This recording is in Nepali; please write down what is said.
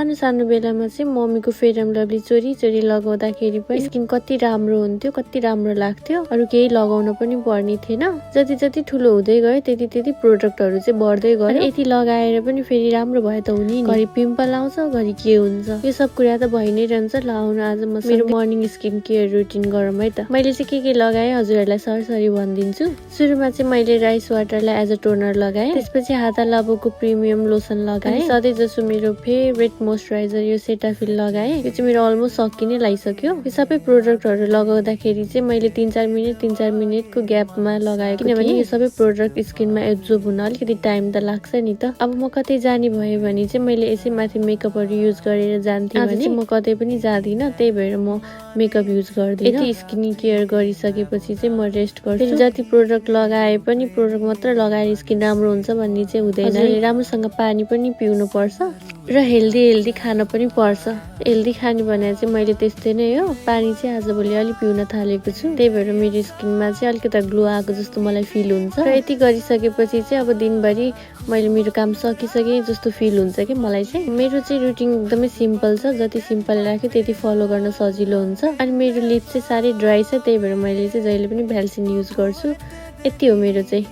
सानो सानो बेलामा चाहिँ मम्मीको फेयर एन्ड लभली चोरी चोरी लगाउँदाखेरि पनि स्किन कति राम्रो हुन्थ्यो, कति राम्रो लाग्थ्यो। अरू केही लगाउन पनि पर्ने थिएन। जति जति ठुलो हुँदै गयो त्यति त्यति प्रोडक्टहरू चाहिँ बढ्दै गयो। यति लगाएर पनि फेरि राम्रो भए त हुने नि। घरि पिम्पल आउँछ, घरि के हुन्छ, यो सब कुरा त भइ नै रहन्छ। लाउन आज म मेरो मर्निङ स्किन केयर रुटिन गरौँ है त। मैले चाहिँ के लगाएँ हजुरहरूलाई सरसरी भनिदिन्छु। सुरुमा चाहिँ मैले राइस वाटरलाई एज अ टोनर लगाएँ। त्यसपछि हाता लाभोको प्रिमियम लोसन लगाएँ। सधैँ जसो मेरो फेभरेट मोइस्चराइजर यो सेटाफिल लगाएँ। यो चाहिँ मेरो अलमोस्ट सकि नै लागिसक्यो। यो सबै प्रोडक्टहरू लगाउँदाखेरि चाहिँ मैले 3-4 मिनटको ग्यापमा लगाएँ, किनभने यो सबै प्रोडक्ट स्किनमा एब्जोर्ब हुन अलिकति टाइम त लाग्छ नि त। अब म कतै जाने भयो भने चाहिँ मैले यसै माथि मेकअपहरू युज गरेर जान्थेँ भने चाहिँ म कतै पनि जाँदिनँ, त्यही भएर म मेकअप युज गर्दिनँ। यति स्किन केयर गरिसकेपछि चाहिँ म रेस्ट गर्छु। जति प्रोडक्ट लगाए पनि प्रोडक्ट मात्र लगाएर स्किन राम्रो हुन्छ भन्ने चाहिँ हुँदैन। राम्रोसँग पानी पनि पिउनु पर्छ र हेल्दी खान पनि पर्छ। हेल्दी खाने भने चाहिँ मैले त्यस्तै नै हो, पानी चाहिँ आजभोलि अलिक पिउन थालेको छु। त्यही भएर मेरो स्किनमा चाहिँ अलिकति ग्लो आएको जस्तो मलाई फिल हुन्छ। र यति गरिसकेपछि चाहिँ अब दिनभरि मैले मेरो काम सकिसकेँ जस्तो फिल हुन्छ कि मलाई चाहिँ। मेरो चाहिँ रुटिन एकदमै सिम्पल छ। जति सिम्पल राख्यो त्यति फलो गर्न सजिलो हुन्छ। अनि मेरो लिप चाहिँ साह्रै ड्राई छ, त्यही भएर मैले चाहिँ जहिले पनि भ्याल्सिन युज गर्छु। यति हो मेरो चाहिँ।